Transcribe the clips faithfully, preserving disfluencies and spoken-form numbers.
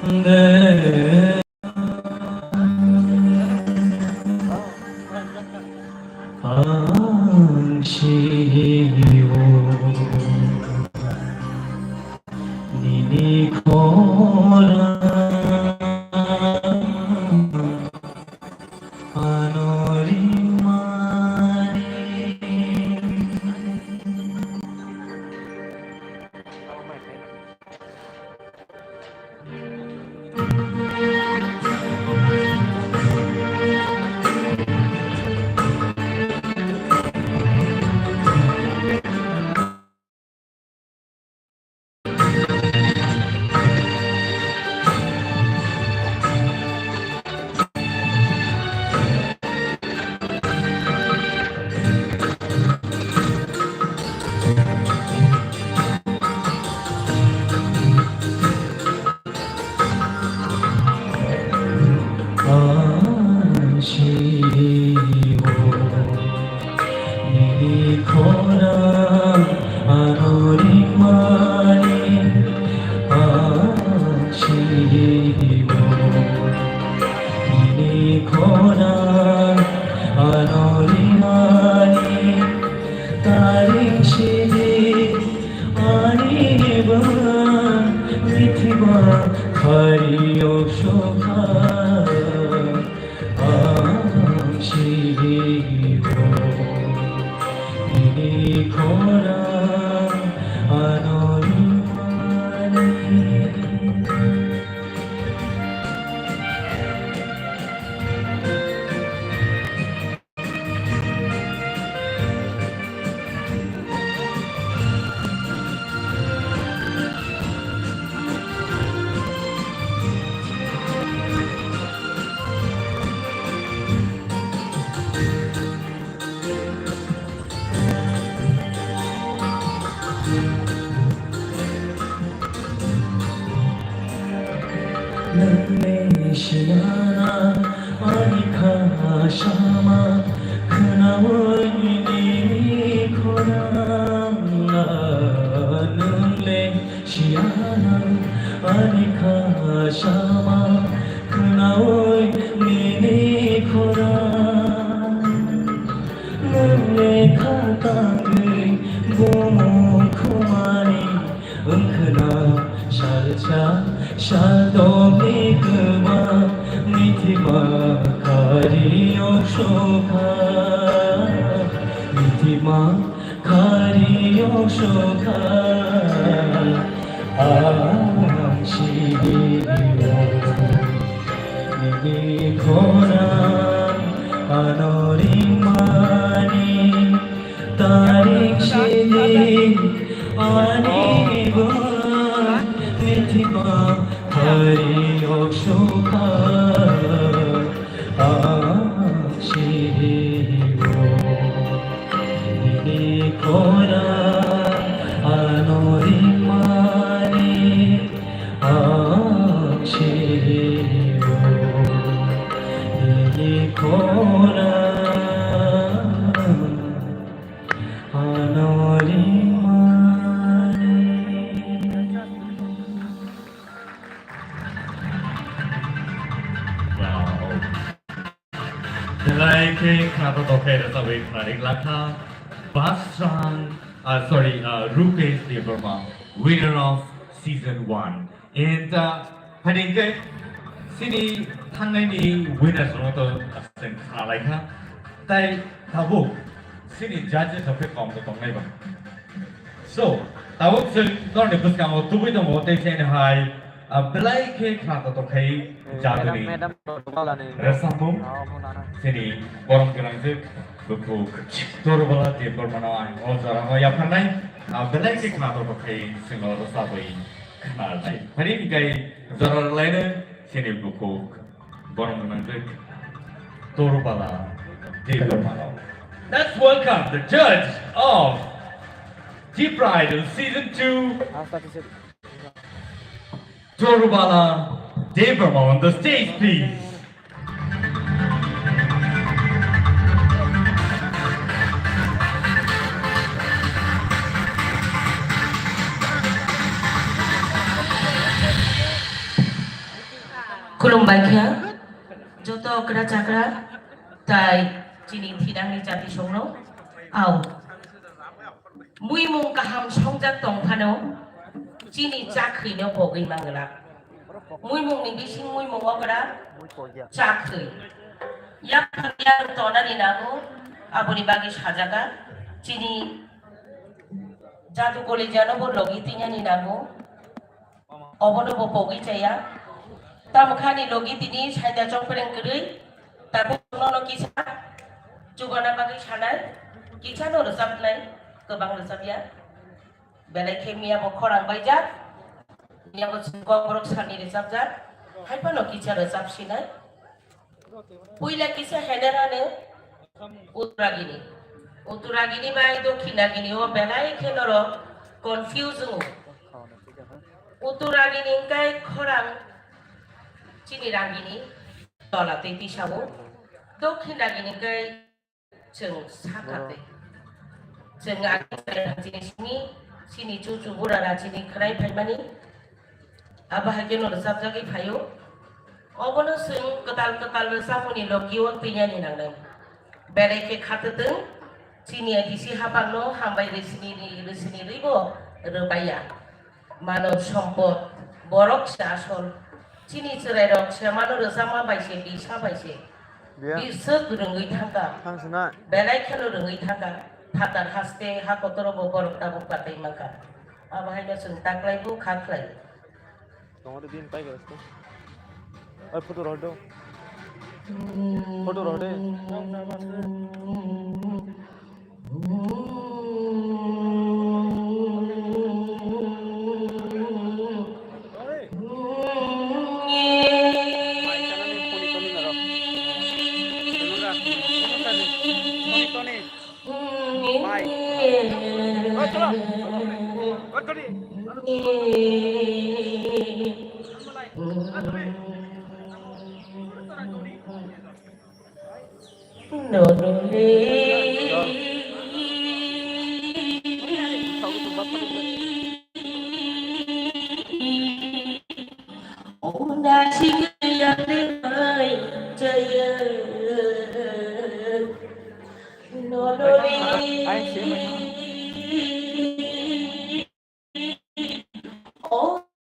Ang sio nini khorang ano rimani. Ang sio nini khorang ano rimani. Ang sio nini khorang ano rimani. Taring sini ani bang mithima khari oksokha. Ang sio nini khorang ano rimani. Nwng le siyana ani kha sama khwnaui nini khorang. Nwng le siyana ani kha sama khwnaui nini khorang. Nwng le kha tangwi bumung khumani wngkhwna salsa saltokni kwbang mithima khari oksokha. Mithima khari oksokha. Ang sio nini khorang ano rimani. Taring sini ani bang mithima khari oksokha. Ang sio nini khorang ano rimani. Ang sio nini khorang ano rimani. Wow. Belai khe khwnathok khe rwchabwi khwnarwk lakha Basrang, uh, sorry, uh, Rupesh Debbarma, winner of season one. And, uh, hai hwnkhe chini thangnaini winners rokno to chwng khna laikha. Tai tabuk chini judges rok khe kom to tongnai ba. So, tabuk chwng norokni bwskango tubui tongo tei chini hai, uh, belai khe khwnathok khe jaduni Madam, madam, rwchapmung chini borom gwnangjwk bukhuk Torubala Debbarmano ang o jorano yapharnai, uh, belai khe khwnathok khe chwngno rwchabwi khwnarnai. Phani hwnkhe jora rwlaino chini bukhuk borom gwnangjwk Torubala Debbarmano. Let's welcome the judge of Deep Idol Season two, Torubala Debbarma on the stage, please. Khulumbai kha joto okra chakra tai chini thidangni jati songno. Au. Muimung kaham songjak tong phano chini chakhwino pogwi mangla. Muimungni bising muimung okra chakhwi. Yaphang yang tonani nango, aboni bagwi sajaka chini jadu kolejano bo logi tinani nango. Obono bo pogwi chaya. Tamkhani logi tini saida chongpreng kwrwi. Tabuk nono kisa chubana bagwi sanai. Kisa no rwchapnai. Kwbang rwchapya. Belai khe miya bo khorang baijak. Miya bo chwng kok borok sani rwchapjak. Haiphano kisa rwchap sinai. Puila kisa hener ano Uttaragini. Uttaragini bai Dokhinagini o belai khe norok confuse wngo. Uttaragini hwnkhe khorang chini rangini tola tei tisao. Dokhinagini hwnkhe chwng saka tei. Chwng ani chini simi chini chuchu bura rachini khwnai phaimani. Abo hai kheno rwchapjagwi phaio. Obono chwng kwtal kwtal rwchapmungni logi-o twinani nangnai. Belai khe khatwtwng, chini A D C hapangno hambai rwsini ri-, rwsini rwibo rwbaiya. Mano sompot, borok se asol. Chini chwrairok se mano rwchapma bai se, bisa bai se. Biya. Biswk rwngwi thangkha. Thang sinai. Belai kheno rwngwi thangkha. Phatar haste ha kotoro bo borok tabuk patwi mankha. Abo haino chwng taklai bu kha khlai. Tongo de din pai gasto. Oi photo rok do. Photo rok de.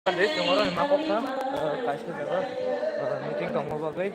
Kande chwng oro ni ma kok kha, eh, kaisa jaga, eh, meeting tongma bagwi.